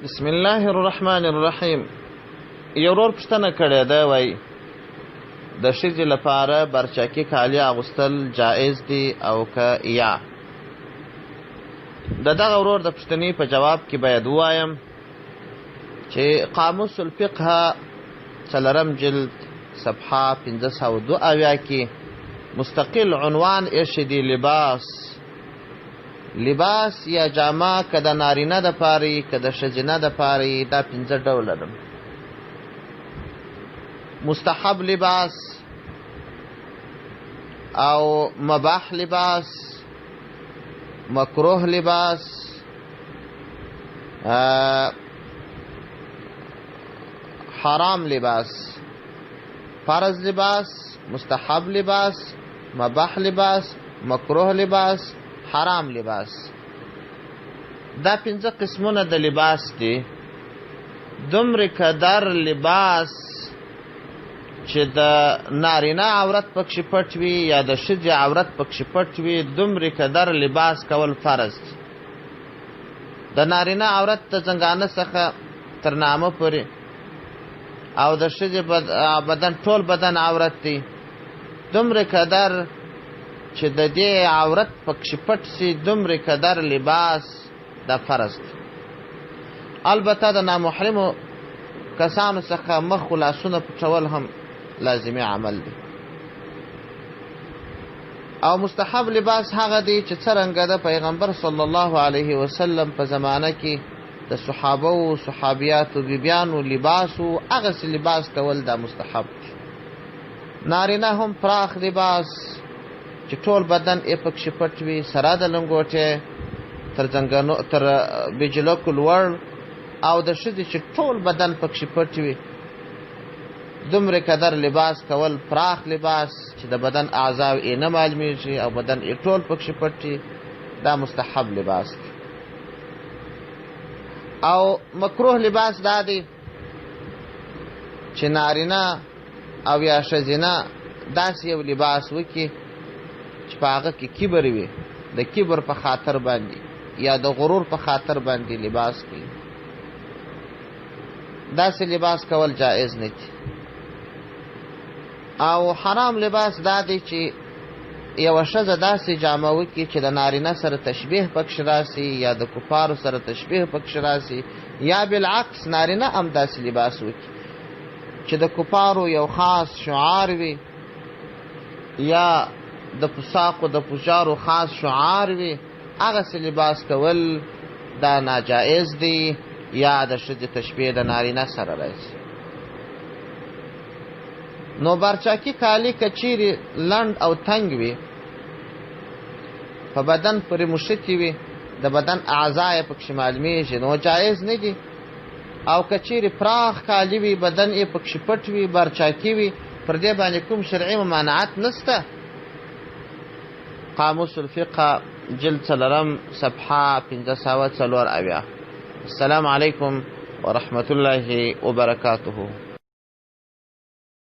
بسم الله الرحمن الرحیم. یو ورور پوښتنه کړې ده، وایي د ښځې لپاره برچکي کالي اغوستل جایز دي او که یا؟ د دغه ورور د پوښتنې په جواب کې باید ووایم چې قاموس الفقه څلورم جلد صفحه 572 کې مستقل عنوان ایښی دی، لباس. لباس یا جامه که د نارینه د پاره که د ښځینه د پاره، دا پنځه ډوله ده. مستحب لباس او مباح لباس، مکروه لباس، حرام لباس، فرض لباس، مستحب لباس، مباح لباس، مکروه لباس، حرام لباس. دا پنځه قسمونه د لباس دي. دومره قدر لباس چې د نارینه عورت پکښې پټ وي یا د ښځې عورت پکښې پټ وي، دومره قدر لباس کول فرض دی. د نارینه عورت د ځنګانه څخه تر نامه پورې او د ښځې بدن ټول بدن عورت دی. دومره قدر چې د دې عورت پکښې پټ سي، دومره قدر لباس دا فرض دی. البته د نامحرمو کسانو څخه مخ او لاسونه پټول هم لازمي عمل دی. او مستحب لباس هغه دی چې څرنګه د پیغمبر صلی الله علیه وسلم په زمانه کې د صحابه او صحابیاتو بیبیانو لباس او هغسې لباس کول دا مستحب دی. نارینه هم پراخ لباس چې ټول بدن یې پکښې پټ وي، سره د لنګوټې تر ځنګنو تر بجلکو لوړ، او د ښځې چې ټول بدن پکښې پټ وي، دومره قدر لباس کول، پراخ لباس چې د بدن اعضاو یې نه معلومیږي او بدن یې ټول پکښې پټ وي، دا مستحب لباس دی. او مکروه لباس دا دی چې نارینه او یا ښځینه داسې یو لباس وکړي چې په هغه کې کبر وي، د کبر په خاطر باندې یا د غرور په خاطر باندې لباس کوي، داسې لباس کول جایز نه دي. او حرام لباس دا دی چې یوه ښځه داسې جامه وکړي چې د نارینه سره تشبیه پکښې راسي یا د کفارو سره تشبیه پکښې راسي، یا بالعکس نارینه هم داسې لباس وکړي چې د کفارو یو خاص شعار وي یا د فساقو د فجارو خاص شعار وي، هغسې لباس کول دا ناجایز دی، یا د ښځې تشبیه د نارینه سره راځي. نو برچاکي کالي که چیرې لنډ او تنګ وي، په بدن پورې مښتي وي، د بدن اعضا یې پکښې معلومیږي، نو جایز نه دي. او که چیرې پراخ کالي وي، بدن یې پکښې پټ وي، برچاکي وي، پر دې باندې کوم شرعي ممانعت نسته. قاموس الفقه جلد څلورم صفحه 574. السلام علیکم ورحمة الله وبرکاته.